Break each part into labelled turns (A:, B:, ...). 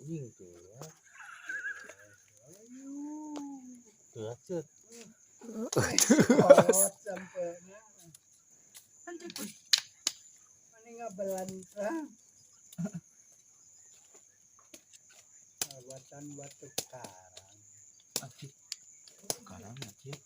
A: Anjing tuh. Tuh cet.
B: Sampai mana ngabelan buatan batu karang.
A: Acik. Karang acik.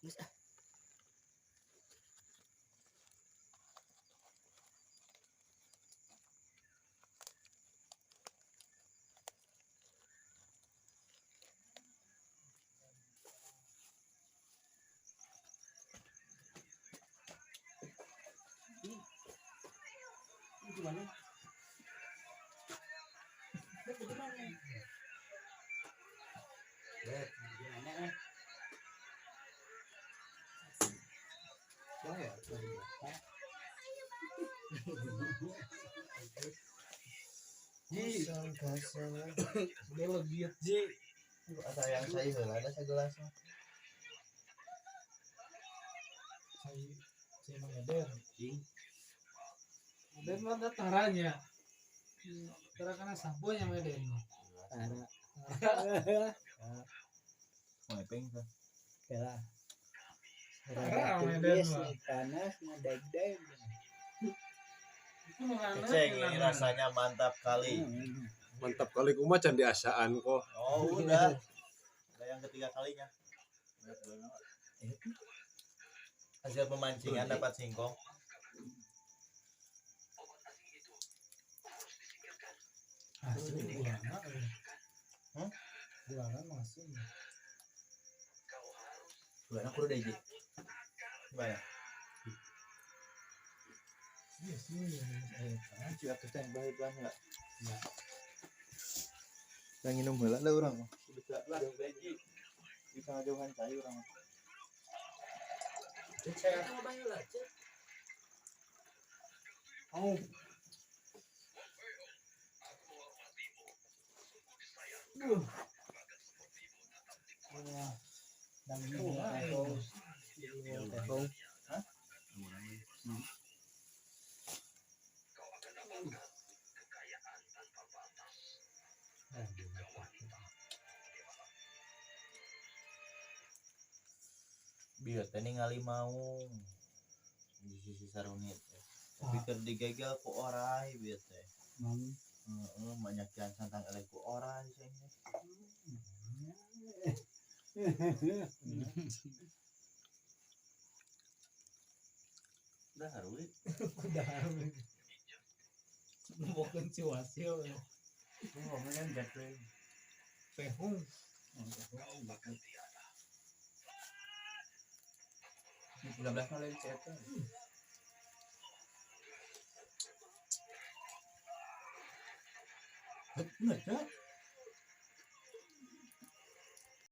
A: Gimana? Gimana? Gimana?
C: Ji, udah legit Ji.
D: Ada yang saya heula ada sagelas mah.
C: Saya mah ngeder. Ngeder mah ada taranya. Tara kana sampo nya ngeder.
B: Tara.
D: Ngepeng tah.
B: Kela.
C: Tara ngeder mah.
B: Panas ngedeg-deg.
D: Ceng, ini rasanya mantap kali.
E: Mantap kali kumaha can diasaan kok.
D: Oh, udah. Udah yang ketiga kalinya. Hasil pemancingan dapat singkong.
C: Hasil gulana.
D: Hmm?
C: Gulana masih.
D: Gulana kudu deui. Gimana?
C: Iya sih,
D: ya. Cik teh baik lah enggak. Ya. Yang minum heula lah urang mah. Bisa lah. Bisa ngajauhan cai urang mah.
C: Cek mau bae lah, cek. Oh.
B: Wah. Dan
D: Hah? Biar teh ningali maung di sisi sarungit teh. Tapi keur digegel ku orai bieu teh. Heeh, banyak kian santang eleh ku orai cenah teh. Udah haruit.
C: Udah haruit. Nembokeun si Wasil.
D: Ngomong kan jatuh.
C: Tehung.
D: Ini 19 malah cetak. Bener, Cak.